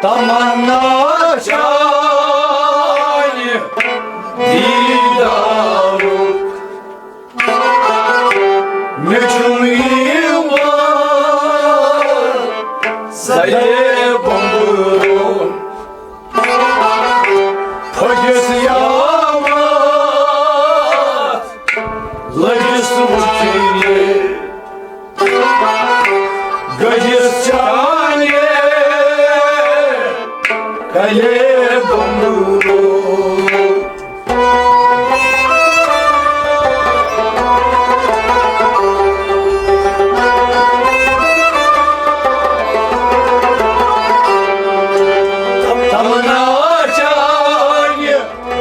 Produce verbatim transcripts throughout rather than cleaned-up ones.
تمنا چانہِ دیدارُک مےٚ چھُنہٕ یِوان زَرے بۄمبرُن۔ پھٔجِس یامات لٔجِس وٕچھنہِ، گٔجِس چانہِ کلے بۄمبرُن۔ تمنا چانہِ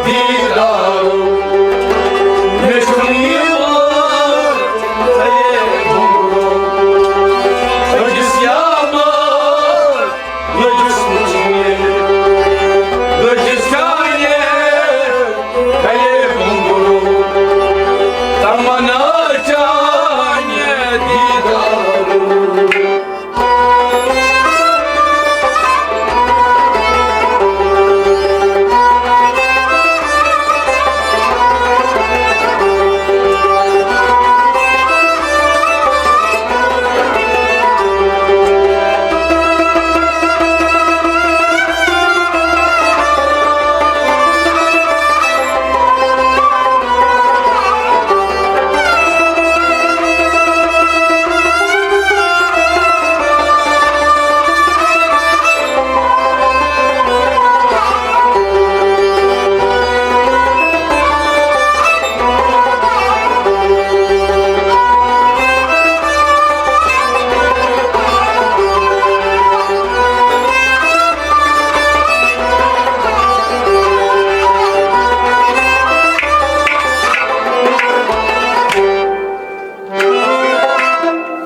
دیدارُک مےٚ چھُنہٕ یِوان زَرے بۄمبرُن۔ أکِس یامس لٔجِس وٕچھنہِ، لٔجِس چانہِ کلے بۄمبرُن۔ تمنا چانہِ دیدارُک۔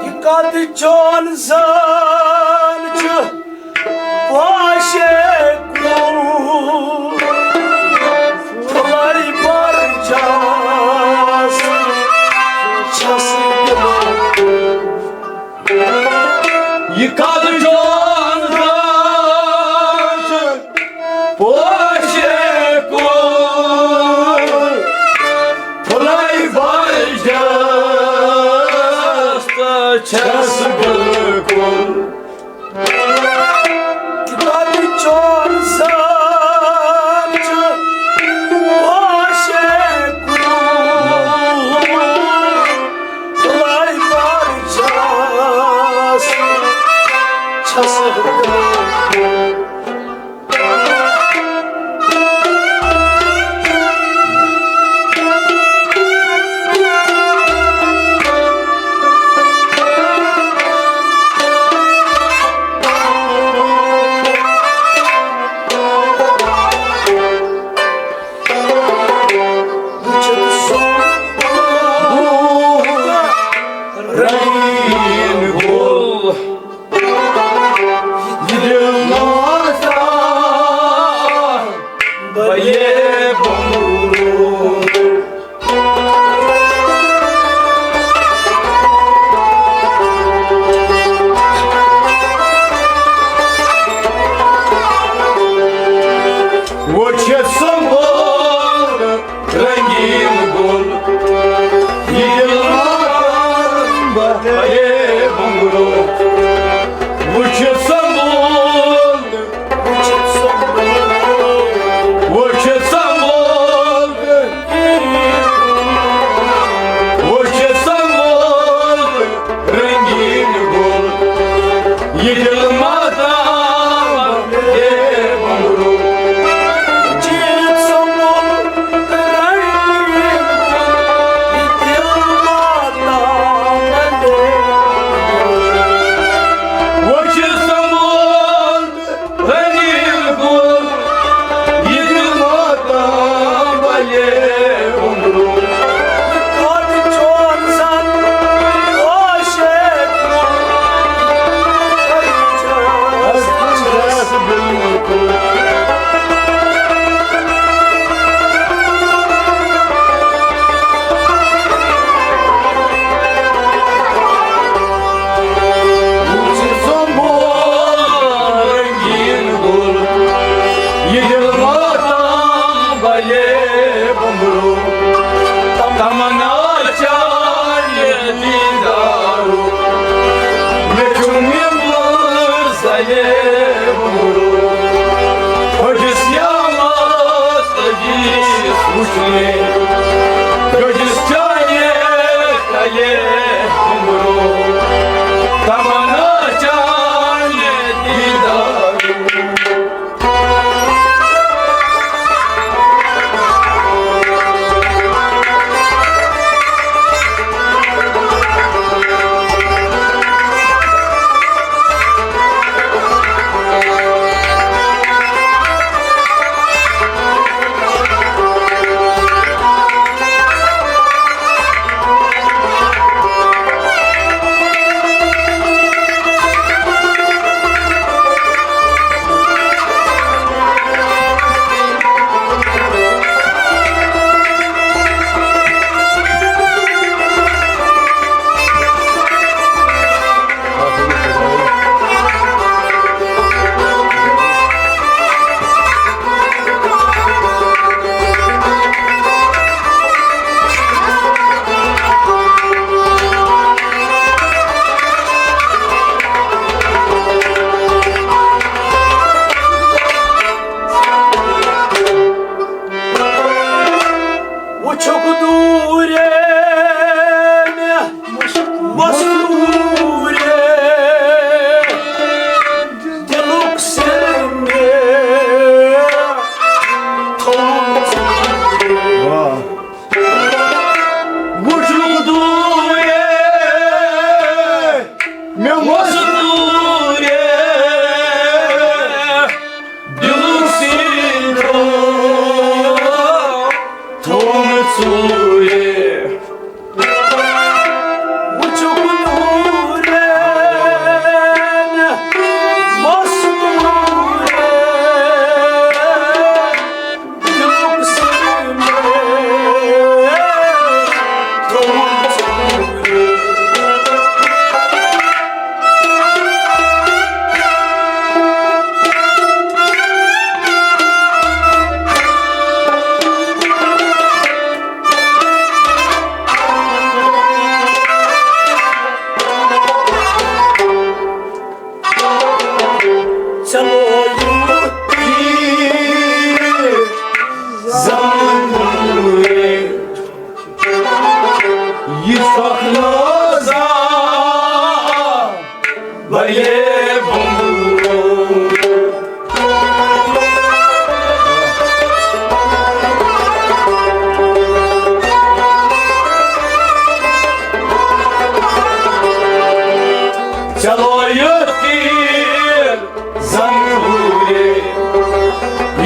یہِ قد چون زان چھُ پوشے کُل، پھُلے برجاس چھس دِوان۔ یہِ قد چون زان چھُ پوشے کُل، پھُلے برجاس تہٕ چھس بِلکُل۔ تِمن چون زان چھُ پوشے کُل، پھُلے برجاس چھس بِلکُل۔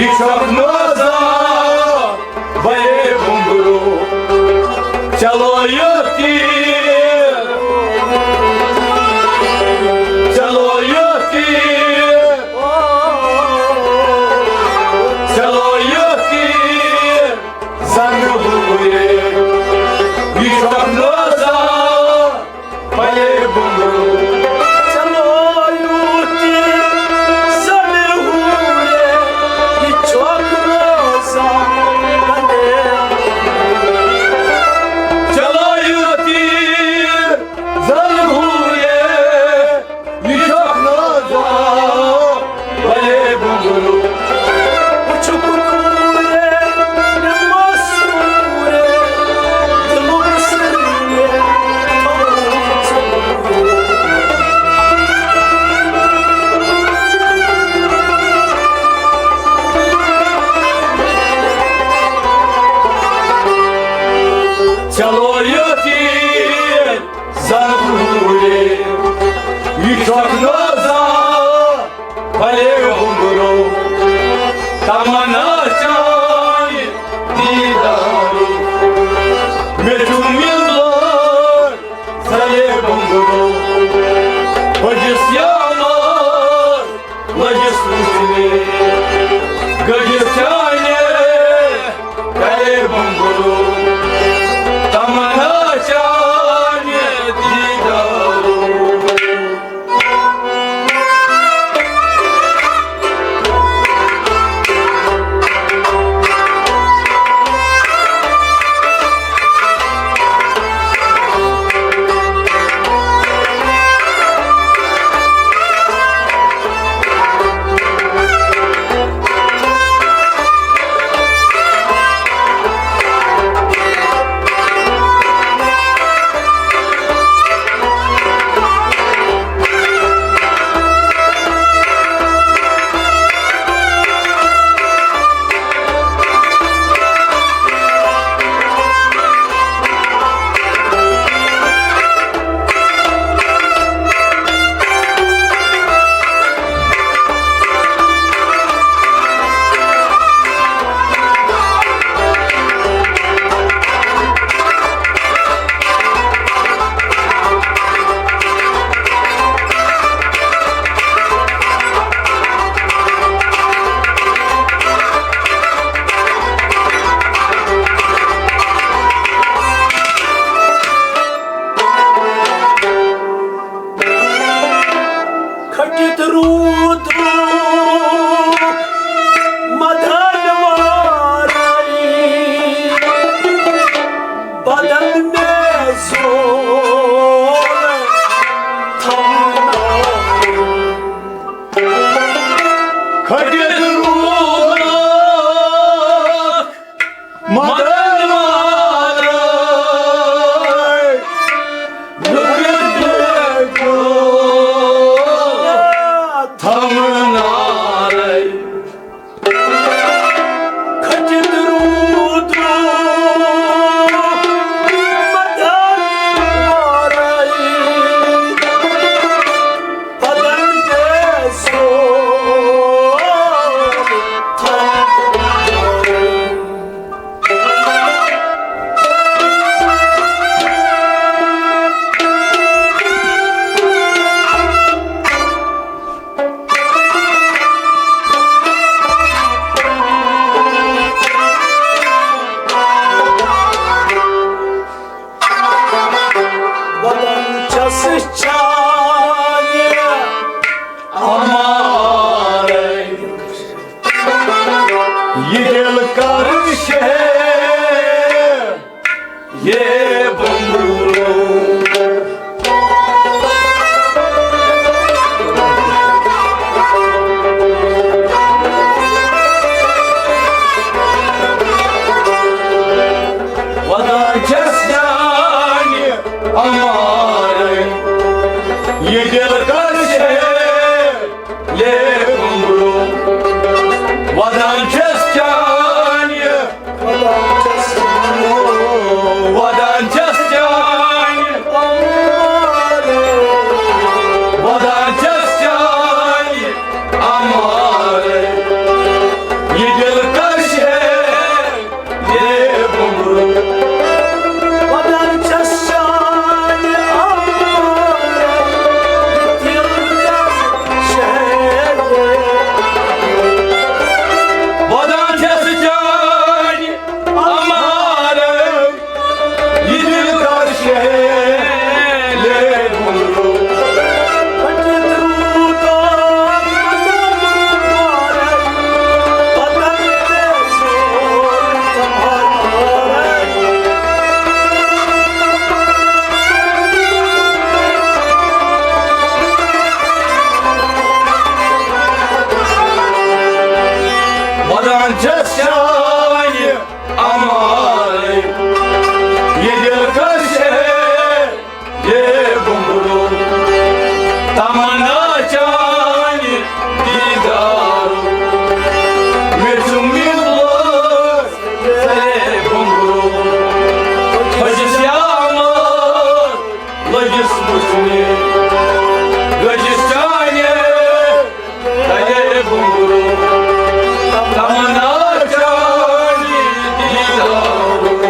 یہِ چھُکھ نوزان بلے بُمبرو، چلو یوتی، چلو یوتی، چلو یوتی، زنہٕ ہوٗرے، یہِ چھُکھ نوزان بلے بُمبرو۔ چلو یوتی، زنہٕ ہوٗرے، یہِ چھُکھ نوزان بلے بُمبرو۔ چلو یوتی، زنہٕ ہوٗرے، یہِ چھُکھ نوزان بلے بُمبرو۔ وٕچھُکھ کوٗرے، مےٚ مَس کوٗرے، دِلُک سرٛیے، تھوٚوُم ژےٚ دوٗرے۔ چلو یوتی، زن کوٗرے، یہِ چھُکھ نوزان بلے بُمبرو۔ تمنا چانہِ دیدارُک مےٚ چھُ مِلُن بلے بُمبرو۔ بہٕ چھُس یارو لٔجِس وٕچھنہِ، گٔجِس چانہِ بلے بُمبرو، تمنا چانہِ دیدارُک۔ کھٔٹِتھ روٗد مدن وارے، بدن مےٚ زول تھاوناوُن۔ کھٔٹِتھ روٗد مدن وارے، لُکھ دُکھ تھاوناوُن۔ کھٔٹِتھ روٗد مدن وارے، بدن مےٚ زول تھاوناوُن۔ وَدَن چھَس چانہِ اَمارَے۔ یہِ دِل کَر شہر یے بُمبرو۔ وَدَن چھَس چانہِ اَمارَے۔ یہِ دِل کَر شہر یے بُمبرو۔ وَدَن چھَس چانہِ، وَدَن چھَس، وَدَن چانہِ امالٕے یہِ دِلکش ہے، یے بُمبرو۔ تمنا چانہِ دیدارُک مےٚ چھُ مِلوس ہے بُمبرو۔ بہٕ چھُس یامہٕ لٔجِس وٕچھنہِ، گٔجِس چانہِ، اے بُمبرو، تمنا چانہِ دیدارُک۔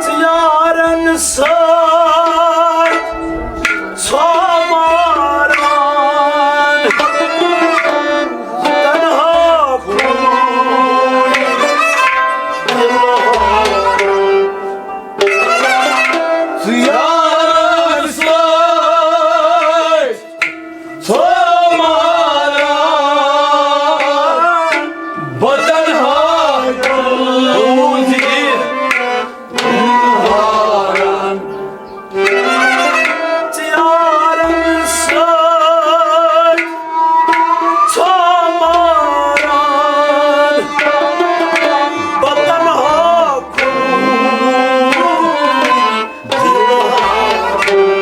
ژٕ یارن سۭتۍ سۄماران، تنہا کُن دِلہٕ ہاوُن۔ ژٕ یارن سۭتۍ سۄماران، بہٕ تنہا روٗزِتھ ہاران۔ ژٕ یارن سۭتۍ سۄماران، بہٕ تنہا کُن دِلہٕ ہاوُن۔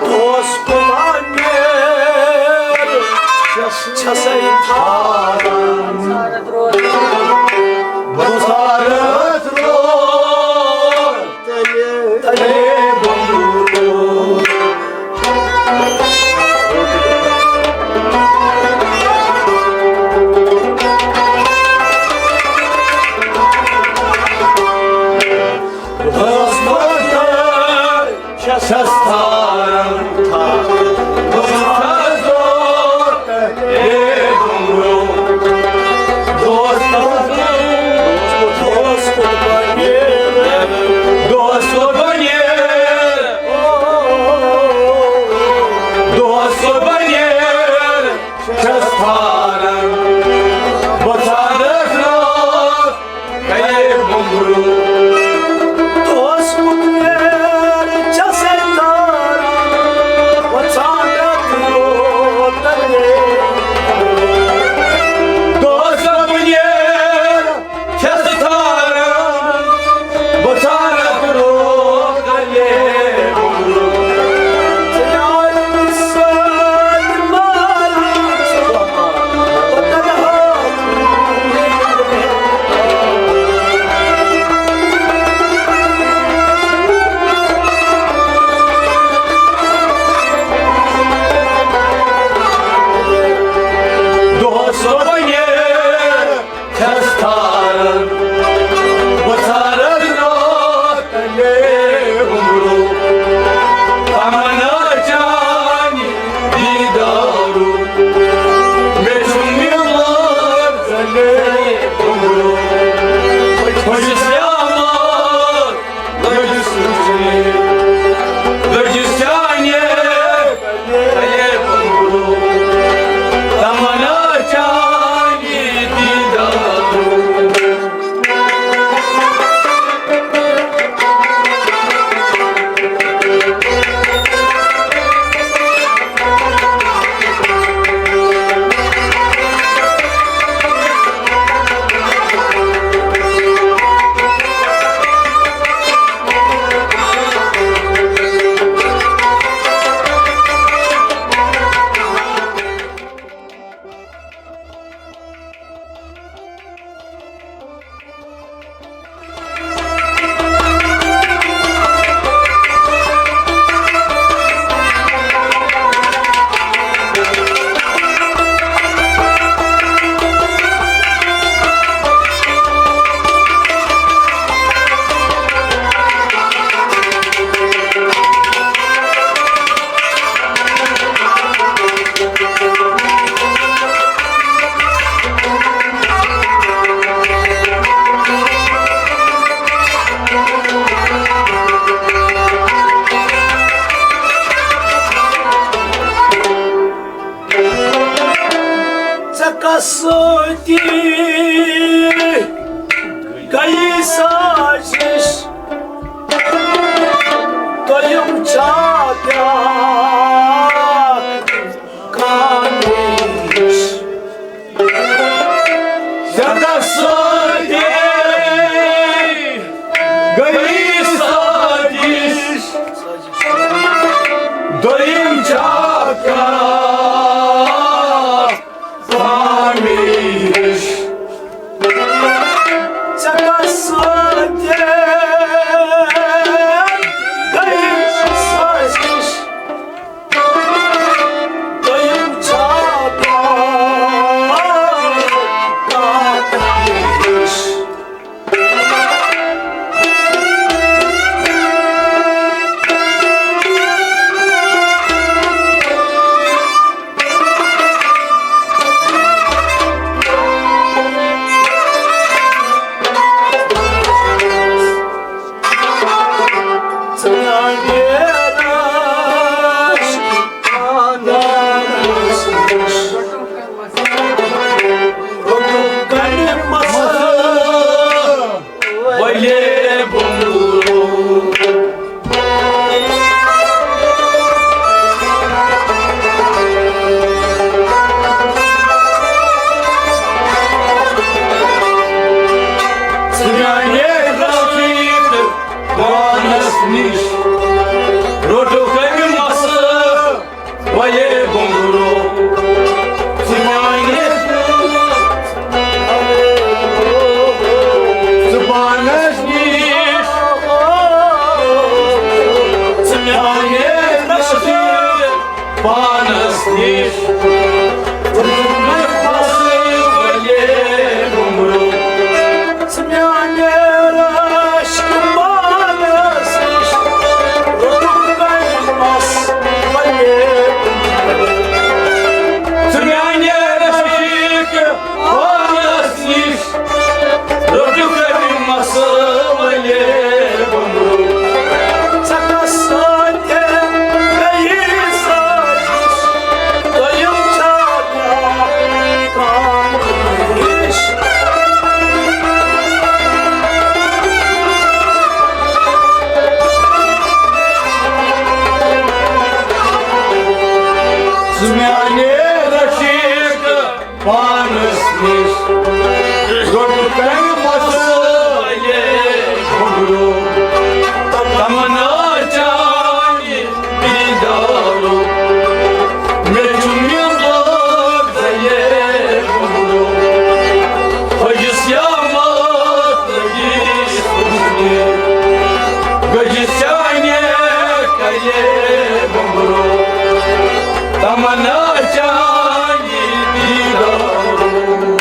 دوست پانیر چھسے تھاوان، بصارت روز تلے بندو۔ دوست پانیر چھس تھارن تھا، بہٕ چھُس دوست اے بُمبرو۔ دوست، دوست بنیر، دوست بنیر، دوست بنیر چھس تھارن، بہٕ ژھانڈس رٲژ۔ اے بُمبرو۔ دوست پانیر چھسے تھارن، بہٕ سۭتی گٔیہِ سازش، دوٚیِم چھا بیٛاکھ کانٛہہ نِش؟ ژےٚ کس سۭتی گٔیہِ سازش، دوٚیِم چھا بیٛاکھ کانٛہہ نِش؟ ژےٚ کس سۭتۍ گٔیہِ سازش، دوٚیِم چھا بیٛاکھ کانٛہہ نِش؟ پانس نِش روٚٹُکھ أمۍ مسہٕ، وَلے بومبرو۔ ژٕ میانہِ، ژٕ پانس نِش، ژٕ میانہِ رشیٖد پانس نِش۔ وَلے بومبرو۔ ژٕ میانہِ رشک پانس نِش، روٚٹُکھ أمۍ مسہٕ، وَلے۔ ژٕ میانہِ رشک پانس نِش، روٚٹُکھ أمۍ مسہٕ، وَلے بومبرو۔ ژےٚ کس سۭتۍ گٔیہِ سازش، دوٚیِم چھا بیٛاکھ کانٛہہ نِش؟ ژٕ میانہِ رشیٖد پانس نِش، روٚٹُکھ أمۍ مسہٕ، وَلے بومبرو۔ تمنا چانہِ دیدارُک مےٚ چھُ میلان، وَلے بومبرو۔ حٲجی صیامت لٔگِس وُچھنہِ، گٔجِس چانہِ کَلے بومبرو۔ تمنا چانہِ دیدارُک۔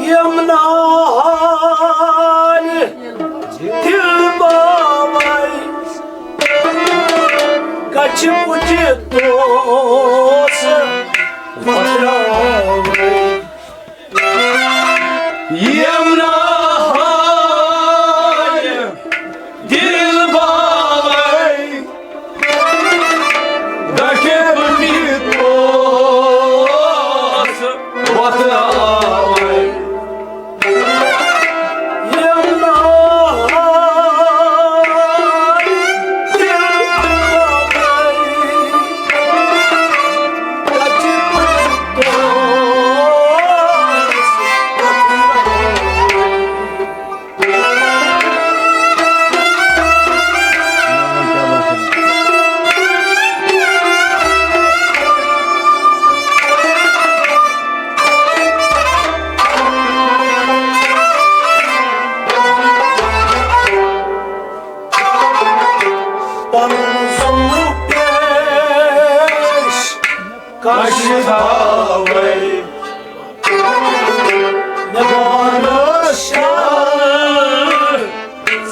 یِم نالہِ دِل باوَے، کَچھِ پُچہِ توسہٕ وۄتھراوَے۔ یِم نالہِ دِل باوَے، دَچھِ پُچہِ توسہٕ وۄتھراوَے۔ کش تھاوے مےٚ پانس شر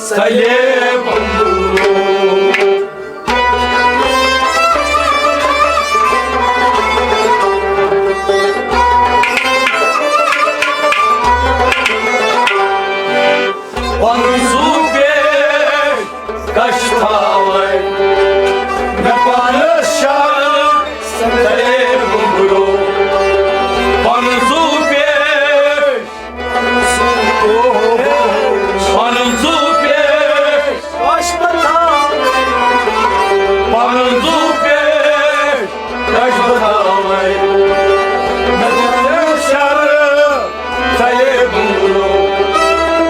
سلیب اندرو۔ پنُن زُو پیش کش تھاوے مےٚ پانس شر سلیب اندرو۔ پنُن زُو پیش، پنُن زُو پیش، پنُن زُو پیش، کش تھاوے مےٚ پانس شر سلیب اندرو۔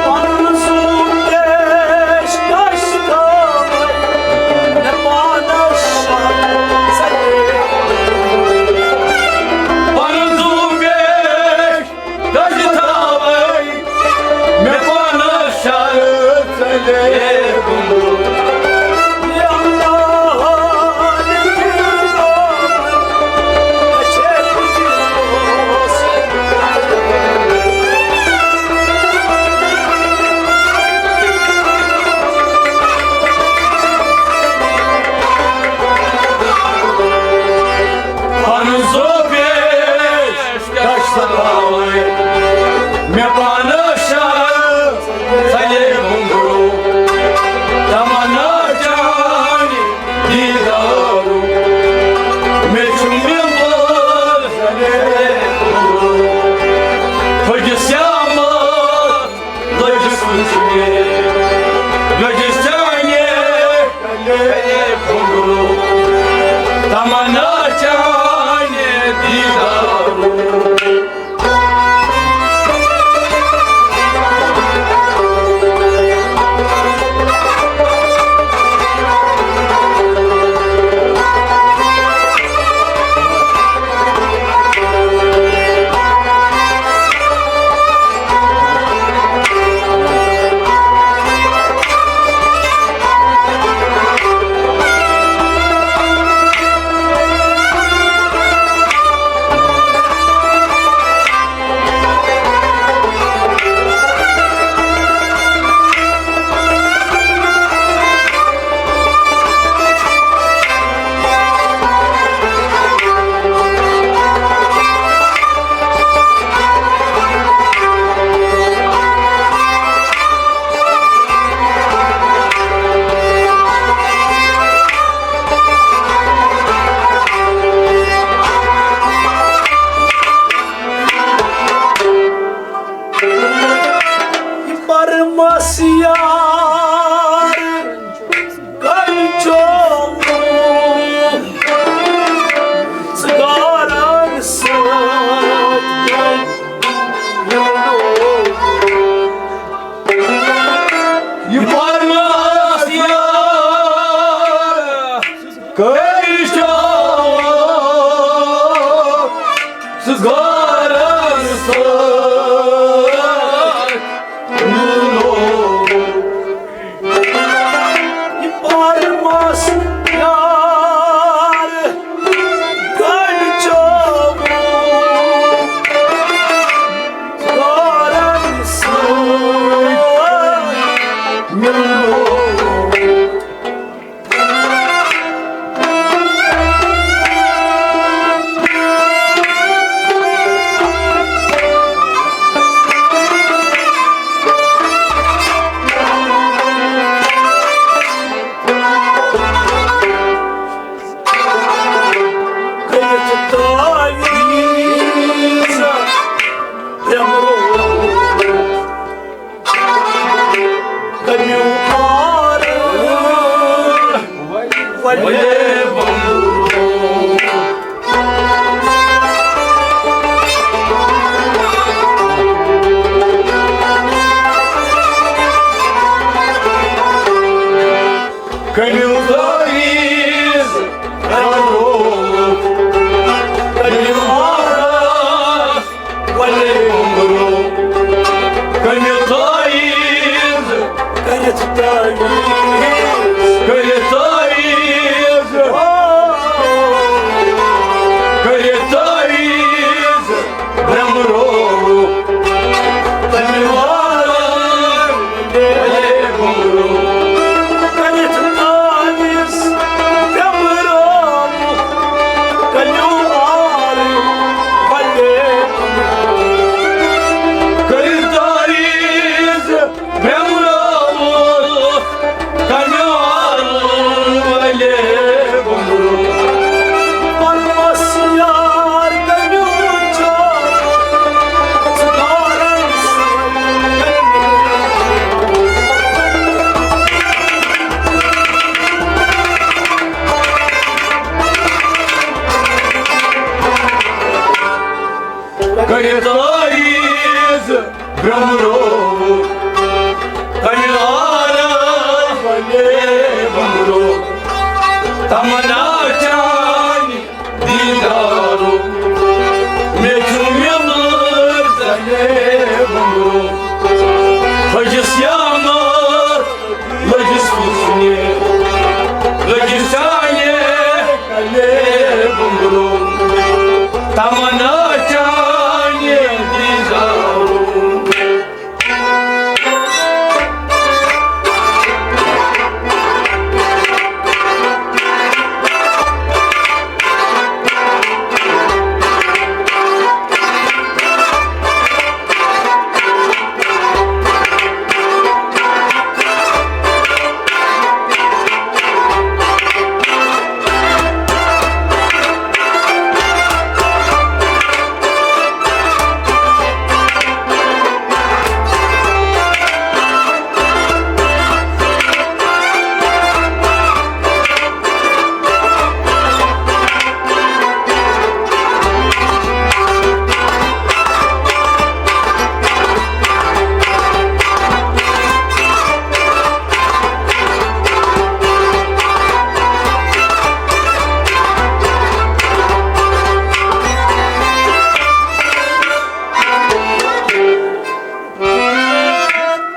پنُن زُو پیش کش تھاوے مےٚ پانس شر سلیب اندرو۔ پنُن زُو پیش کش تھاوے مےٚ پانس شر سلیب اندرو۔ پنُن زُو پیش کش تھاوے مےٚ پانس شر سلیب اندرو۔ تمنا چانہِ دیدارُک مےٚ چھُ مِلُن سلیب اندرو۔ پھٔٹِس قیامت لٔجِس وٕچھنہِ، لٔجِس چانہِ کلے پھُنٛگرو، تمنا چانہِ دیدارو۔ یہِ پرمس یار کَے چومُت ژٕ گارن سۭتۍ گنٛڈومُت۔ یہِ پرمس یار کٔرۍ چاوان سُہ گارس سۭتۍ میونو۔ یہِ پرمس یار گنٛڈ چاوان گارن سۭتۍ میونو۔ کٔرِو تعویٖذ، کٔرِو تٲییٖز برٛونٛہہ روو، کمہِ عالم بنے بُمرو، تمنا چانہِ دیدارُک۔ مےٚ چھُ میوٗلمُت زلے بُمرو، پھٔجِس یامہٕ لٔجِس حُسنہِ، لٔجِس چانہِ زلے بُمرو، تمنا چانہِ دیدارُک۔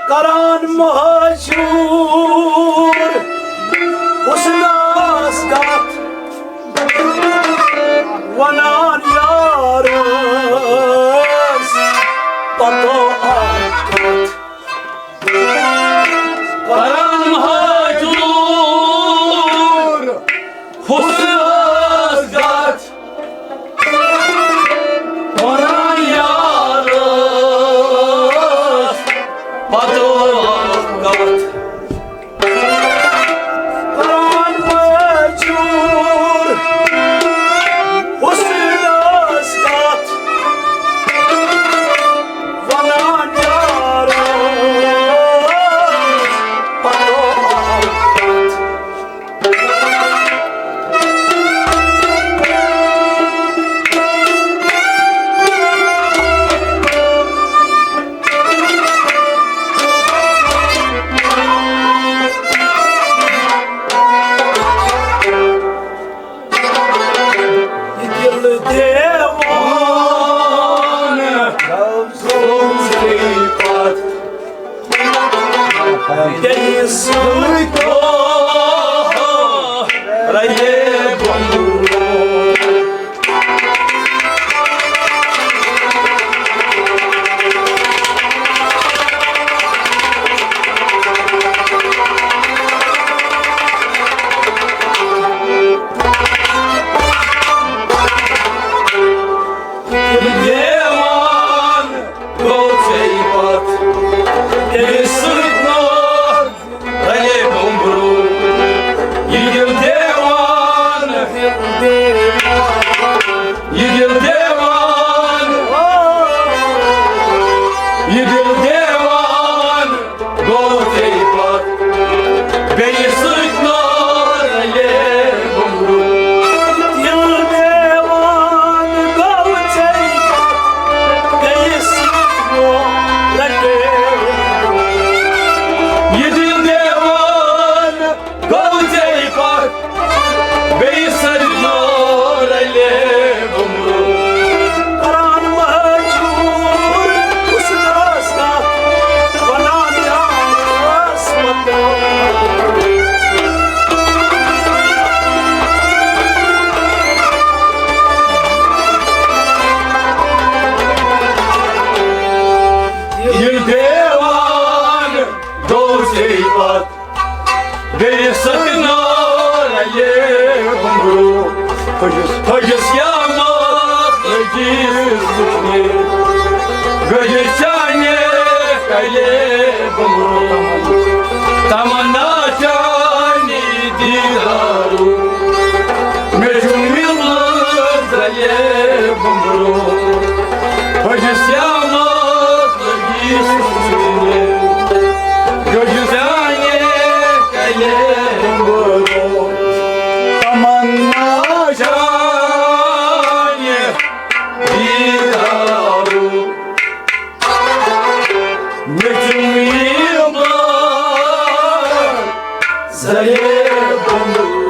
کران مہجور حسنس کتھ، ونان یارس پتو اکھ کتھ۔ کران مہجور حسنس کتھ، ونان یارس پتو اکھ کتھ۔ کران مہجور حسنس کتھ، ونان یارس پتو اکھ کتھ۔ یہِ دِل دیوان گوٚو ژےٚ پتھ۔ بیٚیہِ سۭتۍ دۄہ رلے بُمرو۔ یہِ دیوان گوٚو ژےٚ پتھ، ییٚمہِ سۭتۍ نہٕ رلے بُمرو۔ یہِ دِل دیوان، یہِ دِل دیوان، یہِ دِل دیوان گوٚو ژےٚ پتھ، بیٚیہِ سۭتۍ نار رلے بُمرو۔ دِل دیوان گوٚو ژےٚ پتھ، بیٚیہِ سۭتۍ نار رلے بُمرو۔ یہِ دِل دیوان گوٚو ژےٚ پتھ، بیٚیہِ سۭتۍ نار رلے بُمرو۔ کران مہجور حسنس کتھ، ونان یارس پتو۔ یہِ دیوان گوٚو ژےٚ پتھ، بیٚیہِ سۭتۍ نار رلے بُمرو۔ پھٔجِس، پھٔجِس یامہٕ لٔجِس وٕچھنہِ، گٔجِس چانہِ کلے بُمرو۔ تمنا چانہِ دیدارُک، مےٚ چھُ میوٗلمُت زلے بُمرو۔ پھٔجِس یامہٕ لٔجِس وٕچھنہِ، گٔجِس چانہِ کلے بُمرو۔ تمنا چانہِ دیدارُک۔ سلیب بمبو